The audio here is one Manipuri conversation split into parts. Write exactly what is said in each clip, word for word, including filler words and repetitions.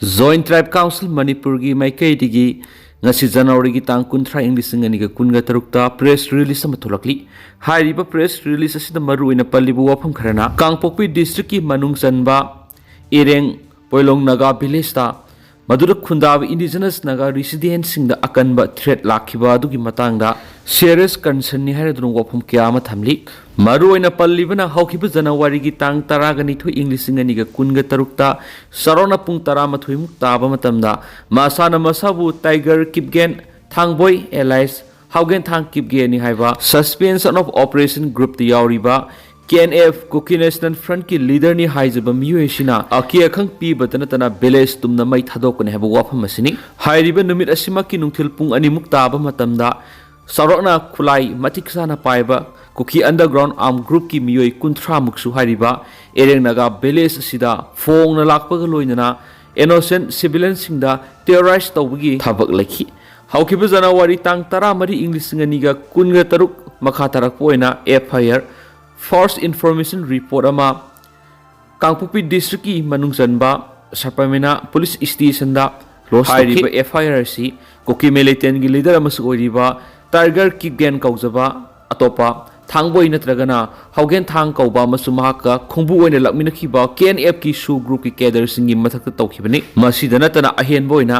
Joint Tribe Council ꯃꯅꯤꯄꯨꯔꯒꯤ ꯃꯥꯏꯀꯩꯗꯒꯤ ꯉꯁꯤ ꯖꯅꯋꯥꯔꯤꯒꯤ ꯇꯥꯡ ꯀꯨꯟꯊ꯭ꯔꯥ, ꯏꯪ ꯂꯤꯁꯤꯡ ꯑꯅꯤꯒ ꯀꯨꯟꯒ ꯇꯔꯨꯛꯇ press release ꯑꯃ ꯊꯣꯛꯂꯛꯂꯤ꯫ ꯍꯥꯏꯔꯤꯕ press release ꯑꯁꯤꯗ ꯃꯔꯨꯑꯣꯏꯅ ꯄꯜꯂꯤꯕ ꯋꯥꯐꯝ ꯈꯔꯅ ꯀꯥꯡꯄꯣꯛꯄꯤ districtꯀꯤ ꯃꯅꯨꯡ ꯆꯟꯕ ꯏꯔꯦꯡ ꯄꯣꯏꯂꯣꯡ ꯅꯥꯒꯥ villageꯇ ꯃꯗꯨꯗ ꯈꯨꯟꯗꯥꯕ indigenous ꯅꯥꯒꯥ residentꯁꯤꯡꯗ ꯑꯀꯟꯕ threat ꯂꯥꯛꯈꯤꯕ ꯑꯗꯨꯒꯤ ꯃꯇꯥꯡꯗ serious concernꯅꯤ ꯍꯥꯏꯔꯗꯨꯅ ꯋꯥꯐꯝ ꯀꯌꯥ ꯑꯃ ꯊꯝꯂꯤ꯫ ꯃꯔꯨꯑꯣꯏꯅ ꯄꯜꯂꯤꯕꯅ ꯍꯧꯈꯤꯕ ꯖꯅꯋꯥꯔꯤꯒꯤ ꯇꯥꯡ ꯇꯔꯥꯒ ꯅꯤꯊꯣꯏ, ꯏꯪ ꯂꯤꯁꯤꯡ ꯑꯅꯤꯒ ꯀꯨꯟꯒ ꯇꯔꯨꯛꯇ ꯆꯥꯎꯔꯥꯛꯅ ꯄꯨꯡ ꯇꯔꯥꯃꯥꯊꯣꯏꯃꯨꯛ ꯇꯥꯕ ꯃꯇꯝꯗ ꯃꯁꯥꯅ ꯃꯁꯥꯕꯨ Tiger Kipgen Thangboi alias ꯍꯥꯎꯒꯦꯟ ꯊꯥꯡ ꯀꯤꯞꯒꯦꯅꯤ ꯍꯥꯏꯕ Suspension of Operation groupꯇ ꯌꯥꯎꯔꯤꯕ K N F, Kuki National Frontꯀꯤ leaderꯅꯤ ꯍꯥꯏꯖꯕ ꯃꯤꯑꯣꯏ ꯑꯁꯤꯅ ꯑꯀꯤ ꯑꯈꯪ ꯄꯤꯕꯇ ꯅꯠꯇꯅ village ꯇꯨꯝꯅ ꯃꯩ ꯊꯥꯗꯣꯛꯀꯅꯤ ꯍꯥꯏꯕ ꯋꯥꯐꯝ ꯑꯁꯤꯅꯤ꯫ ꯍꯥꯏꯔꯤꯕ ꯅꯨꯃꯤꯠ ꯑꯁꯤꯃꯛꯀꯤ ꯅꯨꯡꯊꯤꯜ ꯄꯨꯡ ꯑꯅꯤꯃꯨꯛ ꯇꯥꯕ ꯃꯇꯝꯗ ꯆꯥꯎꯔꯥꯛꯅ ꯈꯨꯠꯂꯥꯏ ꯃꯇꯤꯛ ꯆꯥꯅ ꯄꯥꯏꯕ Kuki Underground Armed Groupꯀꯤ ꯃꯤꯑꯣꯏ ꯀꯨꯟꯊ꯭ꯔꯥꯃꯨꯛꯁꯨ ꯍꯥꯏꯔꯤꯕ ꯏꯔꯦꯡ ꯅꯥꯒꯥ village ꯑꯁꯤꯗ ꯐꯣꯡꯅ ꯂꯥꯛꯄꯒ ꯂꯣꯏꯅꯅ innocent civilianꯁꯤꯡꯗ terrorize ꯇꯧꯕꯒꯤ ꯊꯕꯛ ꯂꯩꯈꯤ꯫ ꯍꯧꯈꯤꯕ ꯖꯅꯋꯥꯔꯤ ꯇꯥꯡ ꯇꯔꯥꯃꯔꯤ, ꯏꯪ ꯂꯤꯁꯤꯡ ꯑꯅꯤꯒ ꯀꯨꯟꯒ ꯇꯔꯨꯛ, ꯃꯈꯥ ꯇꯥꯔꯛꯄ ꯑꯣꯏꯅ F I R, First Information Report ꯑꯃ ꯀꯥꯡꯄꯣꯛꯄꯤ districtꯀꯤ ꯃꯅꯨꯡ ꯆꯟꯕ ꯁꯄꯔꯃꯤꯅꯥ police stationꯗ lodge ꯇꯧꯈꯤ꯫ ꯍꯥꯏꯔꯤꯕ F I R ꯑꯁꯤ ꯀꯨꯀꯤ militantꯒꯤ leader ꯑꯃꯁꯨ ꯑꯣꯏꯔꯤꯕ Tiger Kipgen ꯀꯧꯖꯕ ꯑꯇꯣꯞꯄ ꯊꯥꯡꯕꯣꯏ ꯅꯠꯇ꯭ꯔꯒꯅ ꯍꯧꯒꯦꯟ ꯊꯥꯡ ꯀꯧꯕ ꯑꯃꯁꯨꯡ ꯃꯍꯥꯛꯀ ꯈꯣꯡꯕꯨ ꯑꯣꯏꯅ ꯂꯥꯛꯃꯤꯟꯅꯈꯤꯕ K N Fꯀꯤ SoO groupꯀꯤ cadreꯁꯤꯡꯒꯤ ꯃꯊꯛꯇ ꯇꯧꯈꯤꯕꯅꯤ꯫ ꯃꯁꯤꯗ ꯅꯠꯇꯅ ꯑꯍꯦꯟꯕ ꯑꯣꯏꯅ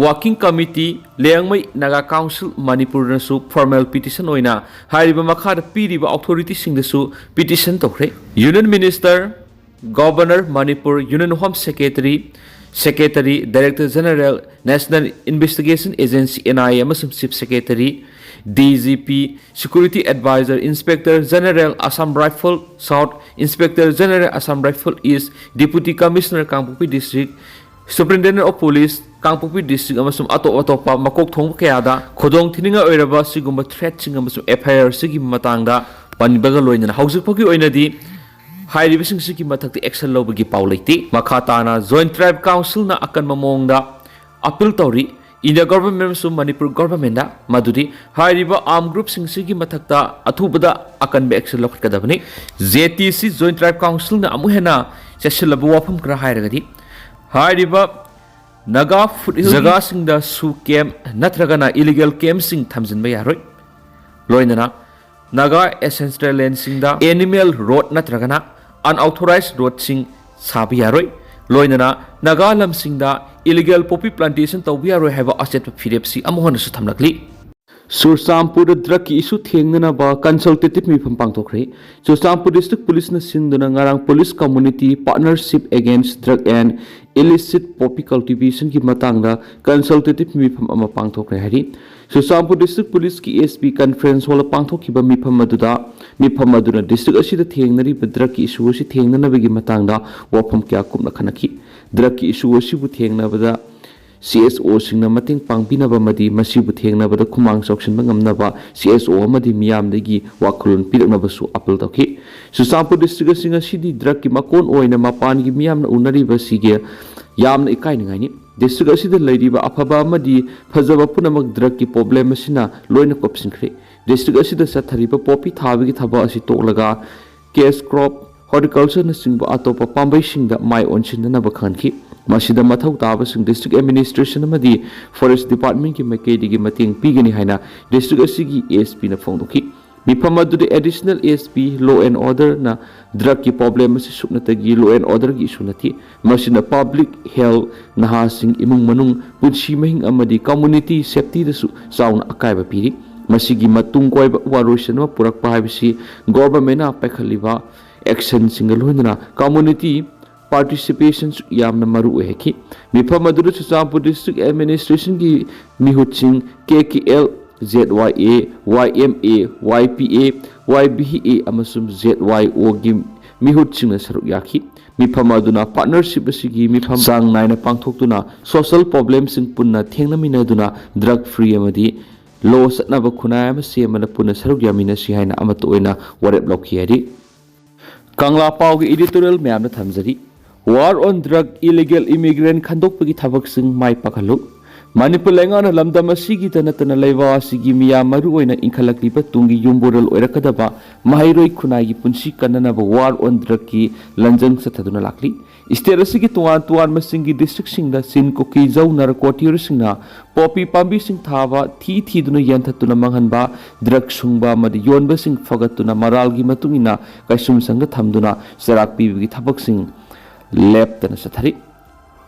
Working Committee, Liangmai Naga Council ꯃꯅꯤꯄꯨꯔꯅꯁꯨ formal petition ꯑꯣꯏꯅ ꯍꯥꯏꯔꯤꯕ ꯃꯈꯥꯗ ꯄꯤꯔꯤꯕ authorityꯁꯤꯡꯗꯁꯨ petition ꯇꯧꯈ꯭ꯔꯦ꯫ Union Minister, Governor, Manipur Union Home Secretary, Secretary, Director General, National Investigation Agency, N I A, ꯑꯃꯁꯨꯡ Chief Secretary, D G P, Security Advisor, Inspector General, Assam Rifle South, Inspector General, Assam Rifle East, Deputy Commissioner, Kangpokpi District, Superintendent of Police, Kangpokpi District, ꯑꯃꯁꯨꯡ ꯑꯇꯣꯞ ꯑꯇꯣꯞꯄ ꯃꯀꯣꯛ ꯊꯣꯡꯕ ꯀꯌꯥꯗ ꯈꯨꯗꯣꯡ ꯊꯤꯅꯤꯡꯉꯥꯏ ꯑꯣꯏꯔꯕ ꯁꯤꯒꯨꯝꯕ threatꯁꯤꯡ ꯑꯃꯁꯨꯡ F I Rꯁꯤꯒꯤ ꯃꯇꯥꯡꯗ ꯄꯟꯕꯒ ꯂꯣꯏꯅꯅ ꯍꯧꯖꯤꯛ ꯐꯥꯎꯒꯤ ꯑꯣꯏꯅꯗꯤ ꯍꯥꯏꯔꯤꯕꯁꯤꯡꯁꯤꯒꯤ ꯃꯊꯛꯇ action ꯂꯧꯕꯒꯤ ꯄꯥꯎ ꯂꯩꯇꯦ꯫ ꯃꯈꯥ ꯇꯥꯅ Joint Tribe Councilꯅ ꯑꯀꯟꯕ ꯃꯑꯣꯡꯗ appeal ꯇꯧꯔꯤ India Government ꯑꯃꯁꯨꯡ ꯃꯅꯤꯄꯨꯔ Governmentꯗ, ꯃꯗꯨꯗꯤ ꯍꯥꯏꯔꯤꯕ armed groupꯁꯤꯡꯁꯤꯒꯤ ꯃꯊꯛꯇ ꯑꯊꯨꯕꯗ ꯑꯀꯟꯕ action ꯂꯧꯈꯠꯀꯗꯕꯅꯤ꯫ J T C Joint Tribe Councilꯅ ꯑꯃꯨꯛ ꯍꯦꯟꯅ ꯆꯦꯠꯁꯤꯜꯂꯕ ꯋꯥꯐꯝ ꯈꯔ ꯍꯥꯏꯔꯒꯗꯤ, ꯍꯥꯏꯔꯤꯕ ꯅꯥꯒꯥ ꯐꯨꯠꯍꯤꯜ ꯖꯒꯥꯁꯤꯡꯗ ꯁꯨ ꯀꯦꯝꯞ ꯅꯠꯇ꯭ꯔꯒꯅ ꯏꯂꯤꯒꯦꯜ ꯀꯦꯝꯞꯁꯤꯡ ꯊꯝꯖꯤꯟꯕ ꯌꯥꯔꯣꯏ꯫ ꯂꯣꯏꯅꯅ ꯅꯥꯒꯥ ꯑꯦꯟꯁꯦꯁꯇ꯭ꯔꯦꯜ ꯂꯦꯟꯁꯤꯡꯗ ꯑꯦꯅꯤꯃꯦꯜ ꯔꯣꯗ ꯅꯠꯇ꯭ꯔꯒꯅ ꯑꯟꯑꯣꯊꯣꯔꯥꯏꯖ ꯔꯣꯗꯁꯤꯡ ꯁꯥꯕ ꯌꯥꯔꯣꯏ꯫ ꯂꯣꯏꯅꯅ ꯅꯥꯒꯥ ꯂꯝꯁꯤꯡꯗ ꯏꯂꯤꯒꯦꯜ ꯄꯣꯄꯤ ꯄ꯭ꯂꯥꯟꯇꯦꯁꯟ ꯇꯧꯕ ꯌꯥꯔꯣꯏ ꯍꯥꯏꯕ ꯑꯆꯦꯠꯄ ꯐꯤꯔꯦꯞꯁꯤ ꯑꯃꯨꯛ ꯍꯟꯅꯁꯨ ꯊꯝꯂꯛꯂꯤ꯫ ꯆꯨꯔꯆꯥꯟꯄꯨꯔꯗ ꯗ꯭ꯔꯒꯀꯤ ꯏꯁꯨ ꯊꯦꯡꯅꯅꯕ ꯀꯟꯁꯜꯇꯦꯇꯤꯚ ꯃꯤꯐꯝ ꯄꯥꯡꯊꯣꯛꯈ꯭ꯔꯦ꯫ ꯆꯨꯔꯆꯥꯟꯄꯨꯔ ꯗꯤꯁꯇ꯭ꯔꯤꯛ ꯄꯨꯂꯤꯁꯅ ꯁꯤꯟꯗꯨꯅ ꯉꯔꯥꯡ police community partnership against drug and illicit poppy ꯀꯜꯇꯤꯚꯦꯁꯟꯒꯤ ꯃꯇꯥꯡꯗ ꯀꯟꯁꯜꯇꯦꯇꯤꯚ ꯃꯤꯐꯝ ꯑꯃ ꯄꯥꯡꯊꯣꯛꯈ꯭ꯔꯦ ꯍꯥꯏꯔꯤ꯫ ꯆꯨꯔꯆꯥꯟꯄꯨꯔ ꯗꯤꯁꯇ꯭ꯔꯤꯛ ꯄꯨꯂꯤꯁꯀꯤ ꯑꯦꯁ ꯄꯤ ꯀꯟꯐꯔꯦꯟꯁ ꯍꯣꯜꯗ ꯄꯥꯡꯊꯣꯛꯈꯤꯕ ꯃꯤꯐꯝ ꯑꯗꯨꯗ ꯃꯤꯐꯝ ꯑꯗꯨꯅ ꯗꯤꯁꯇ꯭ꯔꯤꯛ ꯑꯁꯤꯗ ꯊꯦꯡꯅꯔꯤꯕ ꯗ꯭ꯔꯒꯀꯤ ꯏꯁꯨ ꯑꯁꯤ ꯊꯦꯡꯅꯅꯕꯒꯤ ꯃꯇꯥꯡꯗ ꯋꯥꯐꯝ ꯀꯌꯥ ꯀꯨꯞꯅ ꯈꯟꯅꯈꯤ꯫ ꯗ꯭ꯔꯒꯀꯤ ꯏꯁꯨ ꯑꯁꯤꯕꯨ ꯊꯦꯡꯅꯕꯗ ꯁꯤ ꯑꯦꯁ ꯑꯣꯁꯤꯡꯅ ꯃꯇꯦꯡ ꯄꯥꯡꯕꯤꯅꯕ ꯑꯃꯗꯤ ꯃꯁꯤꯕꯨ ꯊꯦꯡꯅꯕꯗ ꯈꯨꯃꯥꯡ ꯆꯥꯎꯁꯤꯟꯕ ꯉꯝꯅꯕ ꯁꯤ ꯑꯦꯁ ꯑꯣ ꯑꯃꯗꯤ ꯃꯤꯌꯥꯝꯗꯒꯤ ꯋꯥꯈꯜꯂꯣꯟ ꯄꯤꯔꯛꯅꯕꯁꯨ ꯑꯄꯤꯜ ꯇꯧꯈꯤ꯫ ꯆꯨꯔꯆꯥꯟꯄꯨꯔ ꯗꯤꯁꯇ꯭ꯔꯤꯛ ꯑꯁꯤ ꯉꯁꯤꯗꯤ ꯗ꯭ꯔꯒꯀꯤ ꯃꯀꯣꯟ ꯑꯣꯏꯅ ꯃꯄꯥꯟꯒꯤ ꯃꯤꯌꯥꯝꯅ ꯎꯅꯔꯤꯕ ꯑꯁꯤꯒꯤ ꯌꯥꯝꯅ ꯏꯀꯥꯏꯅꯤꯡꯉꯥꯏꯅꯤ꯫ ꯗꯤꯁꯇ꯭ꯔꯤꯛ ꯑꯁꯤꯗ ꯂꯩꯔꯤꯕ ꯑꯐꯕ ꯑꯃꯗꯤ ꯐꯖꯕ ꯄꯨꯝꯅꯃꯛ ꯗ꯭ꯔꯒꯀꯤ ꯄ꯭ꯔꯣꯕ꯭ꯂꯦꯝ ꯑꯁꯤꯅ ꯂꯣꯏꯅ ꯀꯣꯞꯁꯤꯟꯈ꯭ꯔꯦ꯫ ꯗꯤꯁꯇ꯭ꯔꯤꯛ ꯑꯁꯤꯗ ꯆꯠꯊꯔꯤꯕ ꯄꯣꯄꯤ ꯊꯥꯕꯒꯤ ꯊꯕꯛ ꯑꯁꯤ ꯇꯣꯛꯂꯒ ꯀꯦꯁ ꯀ꯭ꯔꯣꯞ ꯍꯣꯔꯇꯤꯀꯜꯆꯔꯅꯆꯤꯡꯕ ꯑꯇꯣꯞꯄ ꯄꯥꯝꯕꯩꯁꯤꯡꯗ ꯃꯥꯏ ꯑꯣꯟꯁꯤꯟꯅꯅꯕ ꯈꯪꯍꯟꯈꯤ꯫ ꯃꯁꯤꯗ ꯃꯊꯧ ꯇꯥꯕꯁꯤꯡ ꯗꯤꯁꯇ꯭ꯔꯤꯛ ꯑꯦꯗꯃꯤꯅꯤꯁꯇ꯭ꯔꯦꯁꯟ ꯑꯃꯗꯤ ꯐꯣꯔꯦꯁ ꯗꯤꯄꯥꯔꯠꯃꯦꯟꯠꯀꯤ ꯃꯥꯏꯀꯩꯗꯒꯤ ꯃꯇꯦꯡ ꯄꯤꯒꯅꯤ ꯍꯥꯏꯅ ꯗꯤꯁꯇ꯭ꯔꯤꯛ ꯑꯁꯤꯒꯤ ꯑꯦꯁ ꯄꯤꯅ ꯐꯣꯡꯗꯣꯛꯈꯤ꯫ ꯃꯤꯐꯝ ꯑꯗꯨꯗ additional S P law and ꯑꯣꯔꯗꯔꯅ ꯗ꯭ꯔꯒꯀꯤ ꯄ꯭ꯔꯣꯕ꯭ꯂꯦꯝ ꯑꯁꯤ ꯁꯨꯞꯅꯇꯒꯤ ꯂꯣ ꯑꯦꯟ ꯑꯣꯔꯗꯔꯒꯤ ꯏꯁꯨ ꯅꯠꯇꯦ, ꯃꯁꯤꯅ ꯄꯕ꯭ꯂꯤꯛ ꯍꯦꯜꯊ, ꯅꯍꯥꯁꯤꯡ, ꯏꯃꯨꯡ ꯃꯅꯨꯡ, ꯄꯨꯟꯁꯤ ꯃꯍꯤꯡ ꯑꯃꯗꯤ ꯀꯝꯃꯨꯅꯤꯇꯤ ꯁꯦꯐꯇꯤꯗꯁꯨ ꯆꯥꯎꯅ ꯑꯀꯥꯏꯕ ꯄꯤꯔꯤ꯫ ꯃꯁꯤꯒꯤ ꯃꯇꯨꯡ ꯀꯣꯏꯕ ꯋꯥꯔꯣꯏꯁꯤꯟ ꯑꯃ ꯄꯨꯔꯛꯄ ꯍꯥꯏꯕꯁꯤ ꯒꯣꯚꯔꯟꯃꯦꯟꯠꯅ ꯄꯥꯏꯈꯠꯂꯤꯕ ꯑꯦꯛꯁꯟꯁꯤꯡꯒ ꯂꯣꯏꯅꯅ ꯀꯝꯃꯨꯅꯤꯇꯤ ꯄꯥꯔꯇꯤꯁꯤꯄꯦꯁꯟꯁꯨ ꯌꯥꯝꯅ ꯃꯔꯨ ꯑꯣꯏ ꯍꯥꯏꯈꯤ꯫ ꯃꯤꯐꯝ ꯑꯗꯨꯗ ꯆꯨꯔꯆꯥꯟꯄꯨꯔ ꯗꯤꯁꯇ꯭ꯔꯤꯛ ꯑꯦꯗꯃꯤꯅꯤꯁꯇ꯭ꯔꯦꯁꯟꯒꯤ ꯃꯤꯍꯨꯠꯁꯤꯡ K K L, Z Y A, Y M A, Y P A, Y V A ꯑꯃꯁꯨꯡ ꯖꯦꯗ ꯋꯥꯏ ꯑꯣꯒꯤ ꯃꯤꯍꯨꯠꯁꯤꯡꯅ ꯁꯔꯨꯛ ꯌꯥꯈꯤ꯫ ꯃꯤꯐꯝ ꯑꯗꯨꯅ ꯄꯥꯔꯠꯅꯔꯁꯤꯞ ꯑꯁꯤꯒꯤ ꯃꯤꯐꯝ ꯆꯥꯡ ꯅꯥꯏꯅ ꯄꯥꯡꯊꯣꯛꯇꯨꯅ ꯁꯣꯁꯤꯌꯦꯜ ꯄ꯭ꯔꯣꯕ꯭ꯂꯦꯝꯁꯤꯡ ꯄꯨꯟꯅ ꯊꯦꯡꯅꯃꯤꯟꯅꯗꯨꯅ ꯗ꯭ꯔꯒ ꯐ꯭ꯔꯤ ꯑꯃꯗꯤ ꯂꯣ ꯆꯠꯅꯕ ꯈꯨꯟꯅꯥꯏ ꯑꯃ ꯁꯦꯝꯕꯗ ꯄꯨꯟꯅ ꯁꯔꯨꯛ ꯌꯥꯃꯤꯟꯅꯁꯤ ꯍꯥꯏꯅ ꯑꯃꯠꯇ ꯑꯣꯏꯅ ꯋꯥꯔꯦꯞ ꯂꯧꯈꯤ ꯍꯥꯏꯔꯤ꯫ ꯀꯪꯂꯥ ꯄꯥꯎꯒꯤ ꯏꯗꯤꯇꯣꯔꯤꯌꯦꯜ ꯃꯌꯥꯝꯗ ꯊꯝꯖꯔꯤ꯫ War on Drug, Illegal Immigrant ꯈꯟꯗꯣꯛꯄꯒꯤ ꯊꯕꯛꯁꯤꯡ ꯃꯥꯏ ꯄꯥꯛꯍꯜꯂꯨ꯫ ꯃꯅꯤꯄꯨꯔ ꯂꯩꯉꯥꯛꯅ ꯂꯝꯗꯝ ꯑꯁꯤꯒꯤꯇ ꯅꯠꯇꯅ ꯂꯩꯕꯥꯛ ꯑꯁꯤꯒꯤ ꯃꯤꯌꯥꯝ, ꯃꯔꯨꯑꯣꯏꯅ ꯏꯟꯈꯠꯂꯛꯂꯤꯕ ꯇꯨꯡꯒꯤ ꯌꯨꯝꯕꯨꯔꯦꯜ ꯑꯣꯏꯔꯛꯀꯗꯕ ꯃꯍꯩꯔꯣꯏ ꯈꯨꯟꯅꯥꯏꯒꯤ ꯄꯨꯟꯁꯤ ꯀꯟꯅꯅꯕ war on drugꯀꯤ ꯂꯟꯖꯪ ꯆꯠꯊꯗꯨꯅ ꯂꯥꯛꯂꯤ꯫ State ꯑꯁꯤꯒꯤ ꯇꯣꯉꯥꯟ ꯇꯣꯉꯥꯟꯕꯁꯤꯡꯒꯤ districtꯁꯤꯡꯗ ꯁꯤꯟ, ꯀꯨꯀꯤ, ꯖꯧ, narcoteerꯁꯤꯡꯅ poppy ꯄꯥꯝꯕꯤꯁꯤꯡ ꯊꯥꯕ, ꯊꯤ ꯊꯤꯗꯨꯅ ꯌꯥꯟꯊꯠꯇꯨꯅ ꯃꯥꯡꯍꯟꯕ, drug ꯁꯨꯡꯕ ꯑꯃꯗꯤ ꯌꯣꯟꯕꯁꯤꯡ ꯐꯒꯠꯇꯨꯅ ꯃꯔꯥꯜꯒꯤ ꯃꯇꯨꯡ ꯏꯟꯅ ꯀꯩꯁꯨꯝꯁꯪꯗ ꯊꯝꯗꯨꯅ ꯆꯩꯔꯥꯛ ꯄꯤꯕꯒꯤ ꯊꯕꯛꯁꯤꯡ ꯂꯦꯞꯇꯅ ꯆꯠꯊꯔꯤ꯫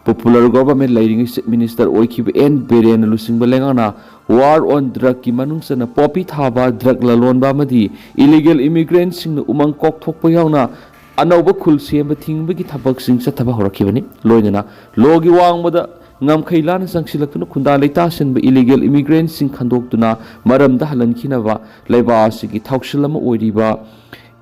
Popular government ꯂꯩꯔꯤꯉꯩ Chief Minister ꯑꯣꯏꯈꯤꯕ ꯑꯦꯟ ꯕꯤꯔꯦꯟꯅ ꯂꯨꯆꯤꯡꯕ ꯂꯩꯉꯥꯛꯅ war on drugꯀꯤ ꯃꯅꯨꯡ ꯆꯟꯅ poppy ꯊꯥꯕ, drug ꯂꯂꯣꯟꯕ ꯑꯃꯗꯤ illegal immigrantꯁꯤꯡꯅ ꯎꯃꯪ ꯀꯣꯛꯊꯣꯛꯄ ꯌꯥꯎꯅ ꯑꯅꯧꯕ ꯈꯨꯜ ꯁꯦꯝꯕ ꯊꯤꯡꯕꯒꯤ ꯊꯕꯛꯁꯤꯡ ꯆꯠꯊꯕ ꯍꯧꯔꯛꯈꯤꯕꯅꯤ꯫ ꯂꯣꯏꯅꯅ lawꯒꯤ ꯋꯥꯡꯃꯗ ꯉꯝꯈꯩ ꯂꯥꯟꯅ ꯆꯪꯁꯤꯜꯂꯛꯇꯨꯅ ꯈꯨꯟꯗꯥ ꯂꯩꯇꯥꯁꯤꯟꯕ illegal immigrantꯁꯤꯡ ꯈꯟꯗꯣꯛꯇꯨꯅ ꯃꯔꯝꯗ ꯍꯜꯍꯟꯈꯤꯅꯕ ꯂꯩꯕꯥꯛ ꯑꯁꯤꯒꯤ ꯊꯧꯁꯤꯜ ꯑꯃ ꯑꯣꯏꯔꯤꯕ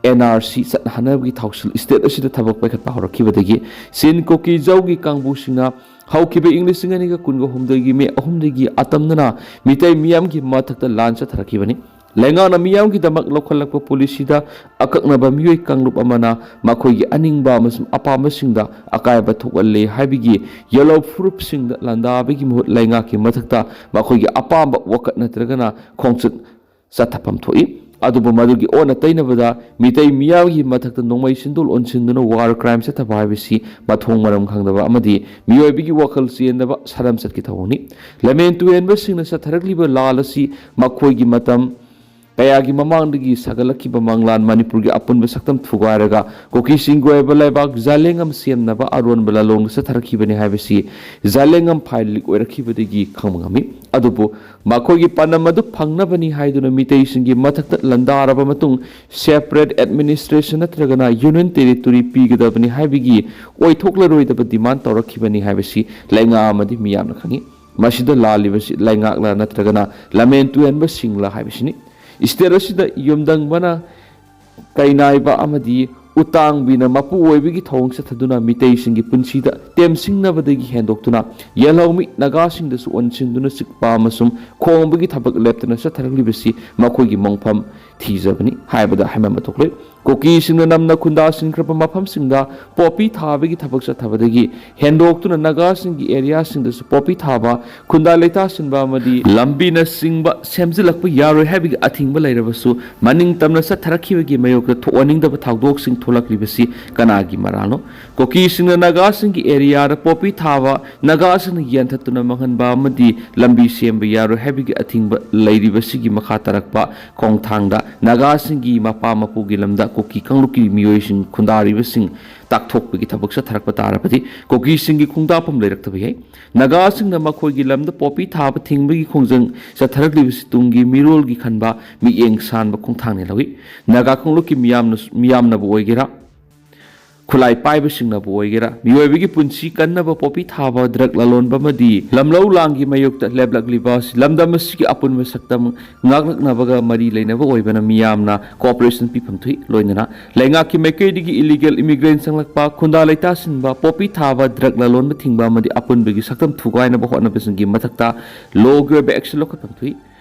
NRC ꯆꯠꯅꯍꯟꯅꯕꯒꯤ ꯊꯧꯁꯤꯜ state ꯑꯁꯤꯗ ꯊꯕꯛ ꯄꯥꯏꯈꯠꯄ ꯍꯧꯔꯛꯈꯤꯕꯗꯒꯤ ꯁꯤꯟ, ꯀꯨꯀꯤ, ꯖꯧꯒꯤ ꯀꯥꯡꯕꯨꯁꯤꯡꯅ ꯍꯧꯈꯤꯕ ꯏꯪ ꯂꯤꯁꯤꯡ ꯑꯅꯤꯒ ꯀꯨꯟꯒ ꯍꯨꯝꯗꯣꯏꯒꯤ ꯃꯦ ꯑꯍꯨꯝꯗꯒꯤ ꯑꯇꯝꯅꯅ ꯃꯤꯇꯩ ꯃꯤꯌꯥꯝꯒꯤ ꯃꯊꯛꯇ ꯂꯥꯟ ꯆꯠꯊꯔꯛꯈꯤꯕꯅꯤ꯫ ꯂꯩꯉꯥꯛꯅ ꯃꯤꯌꯥꯝꯒꯤꯗꯃꯛ ꯂꯧꯈꯠꯂꯛꯄ policyꯗ ꯑꯀꯛꯅꯕ ꯃꯤꯑꯣꯏ ꯀꯥꯡꯂꯨꯞ ꯑꯃꯅ ꯃꯈꯣꯏꯒꯤ ꯑꯅꯤꯡꯕ ꯑꯃꯁꯨꯡ ꯑꯄꯥꯝꯕꯁꯤꯡꯗ ꯑꯀꯥꯏꯕ ꯊꯣꯛꯍꯜꯂꯦ ꯍꯥꯏꯕꯒꯤ ꯌꯦꯜꯂꯣ ꯐꯨꯔꯨꯞꯁꯤꯡꯗ ꯂꯥꯟꯗꯥꯕꯒꯤ ꯃꯍꯨꯠ ꯂꯩꯉꯥꯛꯀꯤ ꯃꯊꯛꯇ ꯃꯈꯣꯏꯒꯤ ꯑꯄꯥꯝꯕ ꯋꯥꯀꯠ ꯅꯠꯇ꯭ꯔꯒꯅ ꯈꯣꯡꯆꯠ ꯆꯠꯊꯐꯝ ꯊꯣꯛꯏ꯫ ꯑꯗꯨꯕꯨ ꯃꯗꯨꯒꯤ ꯑꯣꯟꯅ ꯇꯩꯅꯕꯗ ꯃꯤꯇꯩ ꯃꯤꯌꯥꯝꯒꯤ ꯃꯊꯛꯇ ꯅꯣꯡꯃꯩ ꯁꯤꯟꯗꯣꯜ ꯑꯣꯟꯁꯤꯟꯗꯨꯅ war crime ꯆꯠꯊꯕ ꯍꯥꯏꯕꯁꯤ ꯃꯊꯣꯡ ꯃꯔꯝ ꯈꯪꯗꯕ ꯑꯃꯗꯤ ꯃꯤꯑꯣꯏꯕꯒꯤ ꯋꯥꯈꯜ ꯆꯦꯟꯗꯕ ꯁꯥꯔꯝꯆꯠꯀꯤ ꯊꯧꯑꯣꯡꯅꯤ꯫ ꯂꯝꯍꯦꯟ ꯇꯨꯍꯦꯟꯕꯁꯤꯡꯅ ꯆꯠꯊꯔꯛꯂꯤꯕ ꯂꯥꯜ ꯑꯁꯤ ꯃꯈꯣꯏꯒꯤ ꯃꯇꯝ ꯀꯌꯥꯒꯤ ꯃꯃꯥꯡꯗꯒꯤ ꯁꯥꯒꯠꯂꯛꯈꯤꯕ ꯃꯪꯂꯥꯟ ꯃꯅꯤꯄꯨꯔꯒꯤ ꯑꯄꯨꯟꯕ ꯁꯛꯇꯝ ꯊꯨꯒꯥꯏꯔꯒ ꯀꯨꯀꯤꯁꯤꯡꯒꯤ ꯑꯣꯏꯕ ꯂꯩꯕꯥꯛ ꯖꯥꯂꯦꯡꯉꯝ ꯁꯦꯝꯅꯕ ꯑꯔꯣꯟꯕ ꯂꯥꯂꯣꯡꯗ ꯆꯠꯊꯔꯛꯈꯤꯕꯅꯤ ꯍꯥꯏꯕꯁꯤ ꯖꯥꯂꯦꯡꯉꯝ ꯐꯥꯏꯜ ꯂꯤꯛ ꯑꯣꯏꯔꯛꯈꯤꯕꯗꯒꯤ ꯈꯪꯕ ꯉꯝꯃꯤ꯫ ꯑꯗꯨꯕꯨ ꯃꯈꯣꯏꯒꯤ ꯄꯥꯟꯗꯝ ꯑꯗꯨ ꯐꯪꯅꯕꯅꯤ ꯍꯥꯏꯗꯨꯅ ꯃꯤꯇꯩꯁꯤꯡꯒꯤ ꯃꯊꯛꯇ ꯂꯥꯟꯗꯥꯔꯕ ꯃꯇꯨꯡ separate administration ꯅꯠꯇ꯭ꯔꯒꯅ union territory ꯄꯤꯒꯗꯕꯅꯤ ꯍꯥꯏꯕꯒꯤ ꯑꯣꯏꯊꯣꯛꯂꯔꯣꯏꯗꯕ demand ꯇꯧꯔꯛꯈꯤꯕꯅꯤ ꯍꯥꯏꯕꯁꯤ ꯂꯩꯉꯥꯛ ꯑꯃꯗꯤ ꯃꯤꯌꯥꯝꯅ ꯈꯪꯏ꯫ ꯃꯁꯤꯗ ꯂꯥꯜꯂꯤꯕꯁꯤ ꯂꯩꯉꯥꯛꯂ ꯅꯠꯇ꯭ꯔꯒꯅ ꯂꯝꯍꯦꯟ ꯇꯨꯍꯦꯟꯕꯁꯤꯡꯂ ꯍꯥꯏꯕꯁꯤꯅꯤ꯫ State ꯑꯁꯤꯗ ꯌꯨꯝꯗꯪꯕꯅ ꯀꯩꯅꯥꯏꯕ ꯑꯃꯗꯤ ꯎꯇꯥꯡꯕꯤꯅ ꯃꯄꯨ ꯑꯣꯏꯕꯒꯤ ꯊꯧꯑꯣꯡ ꯆꯠꯊꯗꯨꯅ ꯃꯤꯇꯩꯁꯤꯡꯒꯤ ꯄꯨꯟꯁꯤꯗ ꯇꯦꯝꯁꯤꯡꯅꯕꯗꯒꯤ ꯍꯦꯟꯗꯣꯛꯇꯨꯅ ꯌꯦꯜꯍꯧꯃꯤ ꯅꯥꯒꯥꯁꯤꯡꯗꯁꯨ ꯑꯣꯟꯁꯤꯟꯗꯨꯅ ꯆꯤꯛꯄ ꯑꯃꯁꯨꯡ ꯈꯣꯡꯕꯒꯤ ꯊꯕꯛ ꯂꯦꯞꯇꯅ ꯆꯠꯊꯔꯛꯂꯤꯕꯁꯤ ꯃꯈꯣꯏꯒꯤ ꯃꯣꯡꯐꯝ ꯊꯤꯖꯕꯅꯤ ꯍꯥꯏꯕꯗ ꯍꯥꯏꯃꯟꯕ ꯊꯣꯛꯂꯣꯏ꯫ ꯀꯨꯀꯤꯁꯤꯡꯅ ꯅꯝꯅ ꯈꯨꯟꯗꯥꯁꯤꯟꯈ꯭ꯔꯕ ꯃꯐꯝꯁꯤꯡꯗ ꯄꯣꯄꯤ ꯊꯥꯕꯒꯤ ꯊꯕꯛ ꯆꯠꯊꯕꯗꯒꯤ ꯍꯦꯟꯗꯣꯛꯇꯨꯅ ꯅꯥꯒꯥꯁꯤꯡꯒꯤ ꯑꯦꯔꯤꯌꯥꯁꯤꯡꯗꯁꯨ ꯄꯣꯄꯤ ꯊꯥꯕ, ꯈꯨꯟꯗꯥ ꯂꯩꯇꯥꯁꯤꯟꯕ ꯑꯃꯗꯤ ꯂꯝꯕꯤꯅꯆꯤꯡꯕ ꯁꯦꯝꯖꯤꯜꯂꯛꯄ ꯌꯥꯔꯣꯏ ꯍꯥꯏꯕꯒꯤ ꯑꯊꯤꯡꯕ ꯂꯩꯔꯕꯁꯨ, ꯃꯅꯤꯡ ꯇꯝꯅ ꯆꯠꯊꯔꯛꯈꯤꯕꯒꯤ ꯃꯥꯌꯣꯛꯇ ꯊꯣꯛꯍꯟꯅꯤꯡꯗꯕ ꯊꯧꯗꯣꯛꯁꯤꯡ ꯊꯣꯛꯂꯛꯂꯤꯕꯁꯤ ꯀꯅꯥꯒꯤ ꯃꯔꯥꯜꯅꯣ? ꯀꯨꯀꯤꯁꯤꯡꯅ ꯅꯥꯒꯥꯁꯤꯡꯒꯤ ꯑꯦꯔꯤꯌꯥꯗ ꯄꯣꯄꯤ ꯊꯥꯕ, ꯅꯥꯒꯥꯁꯤꯡꯅ ꯌꯥꯟꯊꯠꯇꯨꯅ ꯃꯥꯡꯍꯟꯕ ꯑꯃꯗꯤ ꯂꯝꯕꯤ ꯁꯦꯝꯕ ꯌꯥꯔꯣꯏ ꯍꯥꯏꯕꯒꯤ ꯑꯊꯤꯡꯕ ꯂꯩꯔꯤꯕꯁꯤꯒꯤ ꯃꯈꯥ ꯇꯥꯔꯛꯄ ꯈꯣꯡꯊꯥꯡꯗ ꯅꯥꯒꯥꯁꯤꯡꯒꯤ ꯃꯄꯥ ꯃꯄꯨꯒꯤ ꯂꯝꯗ ꯀꯨꯀꯤ ꯀꯥꯡꯂꯨꯞꯀꯤ ꯃꯤꯑꯣꯏꯁꯤꯡ, ꯈꯨꯟꯗꯥꯔꯤꯕꯁꯤꯡ ꯇꯥꯛꯊꯣꯛꯄꯒꯤ ꯊꯕꯛ ꯆꯠꯊꯔꯛꯄ ꯇꯥꯔꯕꯗꯤ ꯀꯨꯀꯤꯁꯤꯡꯒꯤ ꯈꯣꯡꯗꯥꯐꯝ ꯂꯩꯔꯛꯇꯕ ꯌꯥꯏ꯫ ꯅꯥꯒꯥꯁꯤꯡꯅ ꯃꯈꯣꯏꯒꯤ ꯂꯝꯗ ꯄꯣꯄꯤ ꯊꯥꯕ ꯊꯤꯡꯕꯒꯤ ꯈꯣꯡꯖꯪ ꯆꯠꯊꯔꯛꯂꯤꯕꯁꯤ ꯇꯨꯡꯒꯤ ꯃꯤꯔꯣꯜꯒꯤ ꯈꯟꯕ, ꯃꯤꯠꯌꯦꯡ ꯁꯥꯟꯕ ꯈꯣꯡꯊꯥꯡꯅꯤ ꯂꯧꯏ꯫ ꯅꯥꯒꯥ ꯀꯥꯡꯂꯨꯞꯀꯤ ꯃꯤꯌꯥꯝꯅ, ꯃꯤꯌꯥꯝꯅꯕꯨ ꯑꯣꯏꯒꯦꯔꯥ, ꯈꯨꯠꯂꯥꯏ ꯄꯥꯏꯕꯁꯤꯡꯅꯕꯨ ꯑꯣꯏꯒꯦꯔꯥ, ꯃꯤꯑꯣꯏꯕꯒꯤ ꯄꯨꯟꯁꯤ ꯀꯟꯅꯕ ꯄꯣꯄꯤ ꯊꯥꯕ, ꯗ꯭ꯔꯒ ꯂꯂꯣꯟꯕ ꯑꯃꯗꯤ ꯂꯝꯂꯧ ꯂꯥꯟꯒꯤ ꯃꯥꯌꯣꯛꯇ ꯂꯦꯞꯂꯛꯂꯤꯕ ꯑꯁꯤ ꯂꯝꯗꯝ ꯑꯁꯤꯒꯤ ꯑꯄꯨꯟꯕ ꯁꯛꯇꯝ ꯉꯥꯛꯂꯛꯅꯕꯒ ꯃꯔꯤ ꯂꯩꯅꯕ ꯑꯣꯏꯕꯅ ꯃꯤꯌꯥꯝꯅ ꯀꯣꯑꯣꯄꯔꯦꯁꯟ ꯄꯤꯐꯝ ꯊꯣꯛꯏ꯫ ꯂꯣꯏꯅꯅ ꯂꯩꯉꯥꯛꯀꯤ ꯃꯥꯏꯀꯩꯗꯒꯤ ꯏꯂꯤꯒꯦꯜ ꯏꯃꯤꯒ꯭ꯔꯦꯟ ꯆꯪꯂꯛꯄ, ꯈꯨꯟꯗꯥ ꯂꯩꯇꯥꯁꯤꯟꯕ, ꯄꯣꯄꯤ ꯊꯥꯕ, ꯗ꯭ꯔꯒ ꯂꯂꯣꯟꯕ ꯊꯤꯡꯕ ꯑꯃꯗꯤ ꯑꯄꯨꯟꯕꯒꯤ ꯁꯛꯇꯝ ꯊꯨꯒꯥꯏꯅꯕ ꯍꯣꯠꯅꯕꯁꯤꯡꯒꯤ ꯃꯊꯛꯇ ꯂꯣꯒꯤ ꯑꯣꯏꯕ ꯑꯦꯛꯁꯟ ꯂꯧꯈꯠꯐꯝ ꯊꯣꯛꯏ꯫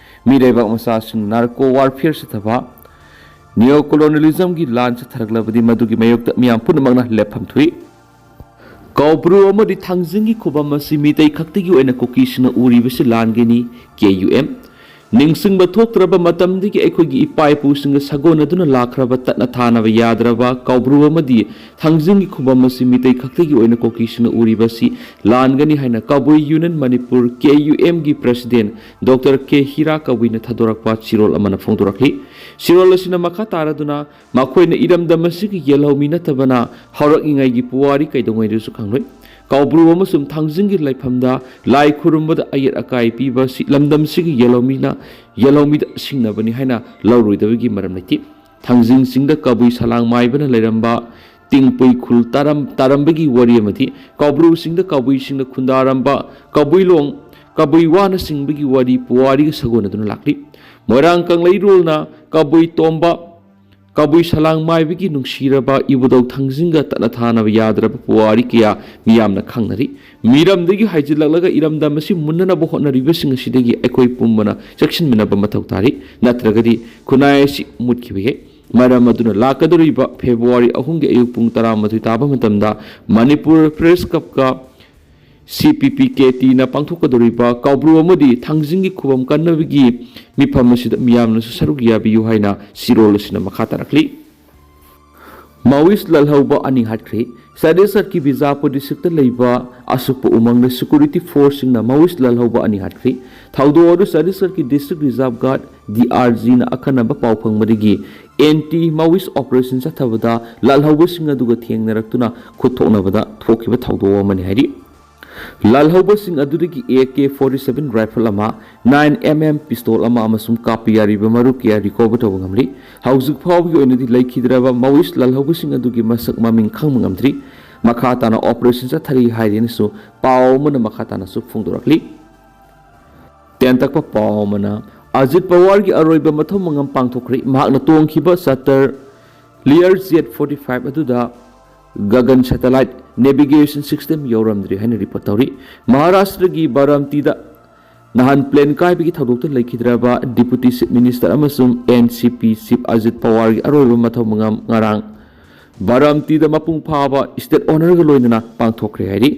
ꯃꯤꯔꯩꯕꯥꯛ ꯃꯆꯥꯁꯤꯡꯅ ꯅꯥꯔꯀꯣ ꯋꯥꯔꯐꯤꯌꯔ ꯆꯠꯊꯕ, ꯅꯤꯑꯣ ꯀꯣꯂꯣꯅꯤꯌꯦꯂꯤꯖꯝꯒꯤ ꯂꯥꯟ ꯆꯠꯊꯔꯛꯂꯕꯗꯤ ꯃꯗꯨꯒꯤ ꯃꯥꯌꯣꯛꯇ ꯃꯤꯌꯥꯝ ꯄꯨꯝꯅꯃꯛꯅ ꯂꯦꯞꯐꯝ ꯊꯣꯛꯏ꯫ ꯀꯧꯕ꯭ꯔꯨ ꯑꯃꯗꯤ ꯊꯥꯡꯖꯤꯡꯒꯤ ꯈꯨꯕꯝ ꯑꯁꯤ ꯃꯤꯇꯩ ꯈꯛꯇꯒꯤ ꯑꯣꯏꯅ ꯀꯨꯀꯤꯁꯤꯡꯅ ꯎꯔꯤꯕꯁꯤ ꯂꯥꯟꯒꯅꯤ꯫ ꯀꯦ ꯌꯨ ꯑꯦꯝ꯫ ꯅꯤꯡꯁꯤꯡꯕ ꯊꯣꯛꯇ꯭ꯔꯕ ꯃꯇꯝꯗꯒꯤ ꯑꯩꯈꯣꯏꯒꯤ ꯏꯄꯥ ꯏꯄꯨꯁꯤꯡꯒ ꯁꯥꯒꯣꯟꯅꯗꯨꯅ ꯂꯥꯛꯈ꯭ꯔꯕ ꯇꯠꯅ ꯊꯥꯅꯕ ꯌꯥꯗ꯭ꯔꯕ ꯀꯧꯕ꯭ꯔꯨ ꯑꯃꯗꯤ ꯊꯥꯡꯖꯤꯡꯒꯤ ꯈꯨꯕꯝ ꯑꯁꯤ ꯃꯤꯇꯩ ꯈꯛꯇꯒꯤ ꯑꯣꯏꯅ ꯀꯨꯀꯤꯁꯤꯡꯅ ꯎꯔꯤꯕꯁꯤ ꯂꯥꯟꯒꯅꯤ ꯍꯥꯏꯅ ꯀꯕꯨꯏ ꯌꯨꯅꯤꯌꯟ ꯃꯅꯤꯄꯨꯔ, ꯀꯦ ꯌꯨ ꯑꯦꯝꯒꯤ ꯄ꯭ꯔꯦꯁꯤꯗꯦꯟꯠ ꯗꯣꯛꯇꯔ ꯀꯦ ꯍꯤꯔꯥ ꯀꯕꯨꯏꯅ ꯊꯥꯗꯣꯔꯛꯄ ꯆꯤꯔꯣꯜ ꯑꯃꯅ ꯐꯣꯡꯗꯣꯔꯛꯂꯤ꯫ ꯆꯤꯔꯣꯜ ꯑꯁꯤꯅ ꯃꯈꯥ ꯇꯥꯔꯗꯨꯅ ꯃꯈꯣꯏꯅ ꯏꯔꯝꯗꯝ ꯑꯁꯤꯒꯤ ꯌꯦꯜꯍꯧꯃꯤ ꯅꯠꯇꯕꯅ ꯍꯧꯔꯛꯂꯤꯉꯩꯒꯤ ꯄꯨꯋꯥꯔꯤ ꯀꯩꯗꯧꯉꯩꯗꯁꯨ ꯈꯪꯂꯣꯏ꯫ ꯀꯧꯕ꯭ꯔꯨ ꯑꯃꯁꯨꯡ ꯊꯥꯡꯖꯤꯡꯒꯤ ꯂꯥꯏꯐꯝꯗ ꯂꯥꯏ ꯈꯨꯔꯨꯝꯕꯗ ꯑꯌꯦꯠ ꯑꯀꯥꯏ ꯄꯤꯕ ꯑꯁꯤ ꯂꯝꯗꯝꯁꯤꯒꯤ ꯌꯦꯜꯍꯧꯃꯤꯅ ꯌꯦꯜꯍꯧꯃꯤꯗ ꯁꯤꯡꯅꯕꯅꯤ ꯍꯥꯏꯅ ꯂꯧꯔꯣꯏꯗꯕꯒꯤ ꯃꯔꯝ ꯂꯩꯇꯦ꯫ ꯊꯥꯡꯖꯤꯡ ꯆꯤꯡꯗ ꯀꯕꯨꯏ ꯁꯂꯥꯡ ꯃꯥꯏꯕꯅ ꯂꯩꯔꯝꯕ ꯇꯤꯡꯄꯨꯏ ꯈꯨꯜ ꯇꯥꯔꯝ-, ꯇꯥꯔꯝꯕꯒꯤ ꯋꯥꯔꯤ ꯑꯃꯗꯤ ꯀꯧꯕ꯭ꯔꯨ ꯆꯤꯡꯗ ꯀꯕꯨꯏꯁꯤꯡꯅ ꯈꯨꯟꯗꯥꯔꯝꯕ ꯀꯕꯨꯏꯂꯣꯡ, ꯀꯕꯨꯏ ꯋꯥꯅ ꯆꯤꯡꯕꯒꯤ ꯋꯥꯔꯤ ꯄꯨꯋꯥꯔꯤꯒ ꯁꯥꯒꯣꯟꯅꯗꯨꯅ ꯂꯥꯛꯂꯤ꯫ ꯃꯣꯏꯔꯥꯡ ꯀꯪꯂꯩꯔꯣꯜꯅ ꯀꯕꯨꯏ ꯇꯣꯝꯕ ꯀꯕꯨꯏ ꯁꯂꯥꯡ ꯃꯥꯏꯕꯒꯤ ꯅꯨꯡꯁꯤꯔꯕ ꯏꯕꯨꯙꯧ ꯊꯥꯡꯖꯤꯡꯒ ꯇꯠꯅ ꯊꯥꯅꯕ ꯌꯥꯗ꯭ꯔꯕ ꯄꯨꯋꯥꯔꯤ ꯀꯌꯥ ꯃꯤꯌꯥꯝꯅ ꯈꯪꯅꯔꯤ꯫ ꯃꯤꯔꯝꯗꯒꯤ ꯍꯥꯏꯖꯤꯜꯂꯛꯂꯒ ꯏꯔꯝꯗꯝ ꯑꯁꯤ ꯃꯨꯟꯅꯅꯕ ꯍꯣꯠꯅꯔꯤꯕꯁꯤꯡ ꯑꯁꯤꯗꯒꯤ ꯑꯩꯈꯣꯏ ꯄꯨꯝꯕꯅ ꯆꯦꯛꯁꯤꯟꯃꯤꯟꯅꯕ ꯃꯊꯧ ꯇꯥꯔꯤ, ꯅꯠꯇ꯭ꯔꯒꯗꯤ ꯈꯨꯟꯅꯥꯏ ꯑꯁꯤ ꯃꯨꯠꯈꯤꯕ ꯌꯥꯏ꯫ ꯃꯔꯝ ꯑꯗꯨꯅ ꯂꯥꯛꯀꯗꯧꯔꯤꯕ ꯐꯦꯕ꯭ꯔꯨꯋꯥꯔꯤ ꯑꯍꯨꯝꯒꯤ ꯑꯌꯨꯛ ꯄꯨꯡ ꯇꯔꯥꯃꯥꯊꯣꯏ ꯇꯥꯕ ꯃꯇꯝꯗ ꯃꯅꯤꯄꯨꯔ ꯄ꯭ꯔꯦꯁ ꯀ꯭ꯂꯕꯀ ꯁꯤ ꯄꯤ ꯄꯤ ꯀꯦ ꯇꯤꯅ ꯄꯥꯡꯊꯣꯛꯀꯗꯧꯔꯤꯕ ꯀꯥꯎꯕ꯭ꯔꯨ ꯑꯃꯗꯤ ꯊꯥꯡꯖꯤꯡꯒꯤ ꯈꯨꯕꯝ ꯀꯟꯅꯕꯒꯤ ꯃꯤꯐꯝ ꯑꯁꯤꯗ ꯃꯤꯌꯥꯝꯅꯁꯨ ꯁꯔꯨꯛ ꯌꯥꯕꯤꯌꯨ ꯍꯥꯏꯅ ꯆꯤꯔꯣꯜ ꯑꯁꯤꯅ ꯃꯈꯥ ꯇꯥꯔꯛꯂꯤ꯫ ꯃꯥꯋꯤꯁ ꯂꯥꯜꯍꯧꯕ ꯑꯅꯤ ꯍꯥꯠꯈ꯭ꯔꯦ꯫ ꯆꯇꯤꯁꯒꯔꯀꯤ ꯕꯤꯖꯥꯄꯨꯔ ꯗꯤꯁꯇ꯭ꯔꯤꯛꯇ ꯂꯩꯕ ꯑꯁꯨꯛꯄ ꯎꯃꯪꯗ ꯁꯦꯀ꯭ꯌꯨꯔꯤꯇꯤ ꯐꯣꯔꯁꯁꯤꯡꯅ ꯃꯥꯋꯤꯁ ꯂꯥꯜꯍꯧꯕ ꯑꯅꯤ ꯍꯥꯠꯈ꯭ꯔꯦ꯫ ꯊꯧꯗꯣꯛ ꯑꯗꯨ ꯆꯇꯤꯁꯒꯔꯀꯤ ꯗꯤꯁꯇ꯭ꯔꯤꯛ ꯔꯤꯖꯥꯔꯚ ꯒꯥꯔꯗ, ꯗꯤ ꯑꯥꯔ ꯖꯤꯅ ꯑꯈꯟꯅꯕ ꯄꯥꯎ ꯐꯪꯕꯗꯒꯤ ꯑꯦꯟꯇꯤ ꯃꯥꯋꯤꯁ ꯑꯣꯄꯔꯦꯁꯟ ꯆꯠꯊꯕꯗ ꯂꯥꯜꯍꯧꯕꯁꯤꯡ ꯑꯗꯨꯒ ꯊꯦꯡꯅꯔꯛꯇꯨꯅ ꯈꯨꯠ ꯊꯣꯛꯅꯕꯗ ꯊꯣꯛꯈꯤꯕ ꯊꯧꯗꯣꯛ ꯑꯃꯅꯤ ꯍꯥꯏꯔꯤ꯫ ꯂꯥꯜꯍꯧꯕꯁꯤꯡ ꯑꯗꯨꯗꯒꯤ A K forty seven rifle ꯑꯃ, ꯅꯥꯏꯟ ꯑꯦꯝ ꯑꯦꯝ ꯄꯤꯁꯇꯣꯜ ꯑꯃ ꯑꯃꯁꯨꯡ ꯀꯥꯞꯄ ꯌꯥꯔꯤꯕ ꯃꯔꯨꯞ ꯀꯌꯥ ꯔꯤꯀꯣꯚꯔ ꯇꯧꯕ ꯉꯝꯂꯤ꯫ ꯍꯧꯖꯤꯛ ꯐꯥꯎꯕꯒꯤ ꯑꯣꯏꯅꯗꯤ ꯂꯩꯈꯤꯗ꯭ꯔꯕ ꯃꯥꯋꯤꯁ ꯂꯥꯜꯍꯧꯕꯁꯤꯡ ꯑꯗꯨꯒꯤ ꯃꯁꯛ ꯃꯃꯤꯡ ꯈꯪꯕ ꯉꯝꯗ꯭ꯔꯤ꯫ ꯃꯈꯥ ꯇꯥꯅ ꯑꯣꯄꯔꯦꯁꯟ ꯆꯠꯊꯔꯤ ꯍꯥꯏꯔꯦꯅꯁꯨ ꯄꯥꯎ ꯑꯃꯅ ꯃꯈꯥ ꯇꯥꯅꯁꯨ ꯐꯣꯡꯗꯣꯔꯛꯂꯤ꯫ ꯇꯦꯟꯇꯛꯄ ꯄꯥꯎ ꯑꯃꯅ, ꯑꯖꯤꯠ ꯄꯋꯥꯔꯒꯤ ꯑꯔꯣꯏꯕ ꯃꯊꯧ ꯃꯉꯝ ꯄꯥꯡꯊꯣꯛꯈ꯭ꯔꯦ꯫ ꯃꯍꯥꯛꯅ ꯇꯣꯡꯈꯤꯕ chatter Lear Z forty five ꯑꯗꯨꯗ ꯒꯒꯟ ꯁꯦꯇꯦꯂꯥꯏꯠ ꯅꯦꯚꯤꯒꯦꯁꯟ ꯁꯤꯁꯇꯦꯝ ꯌꯧꯔꯝꯗ꯭ꯔꯤ ꯍꯥꯏꯅ ꯔꯤꯄꯣꯔꯠ ꯇꯧꯔꯤ꯫ ꯃꯍꯥꯔꯥꯁꯇ꯭ꯔꯒꯤ ꯕꯥꯔꯥꯝꯇꯤꯗ ꯅꯍꯥꯟ ꯄ꯭ꯂꯦꯟ ꯀꯥꯏꯕꯒꯤ ꯊꯧꯗꯣꯛꯇ ꯂꯩꯈꯤꯗ꯭ꯔꯕ ꯗꯤꯄꯨꯇꯤ ꯆꯤꯐ ꯃꯤꯅꯤꯁꯇꯔ ꯑꯃꯁꯨꯡ ꯑꯦꯟ ꯁꯤ ꯄꯤ ꯆꯤꯐ ꯑꯖꯤꯠ ꯄꯋꯥꯔꯒꯤ ꯑꯔꯣꯏꯕ ꯃꯊꯧ ꯃꯉꯝ ꯉꯔꯥꯡ ꯕꯥꯔꯥꯝꯇꯤꯗ ꯃꯄꯨꯡ ꯐꯥꯕ ꯁ꯭ꯇꯦꯠ ꯑꯣꯅꯔꯒ ꯂꯣꯏꯅꯅ ꯄꯥꯡꯊꯣꯛꯈ꯭ꯔꯦ ꯍꯥꯏꯔꯤ꯫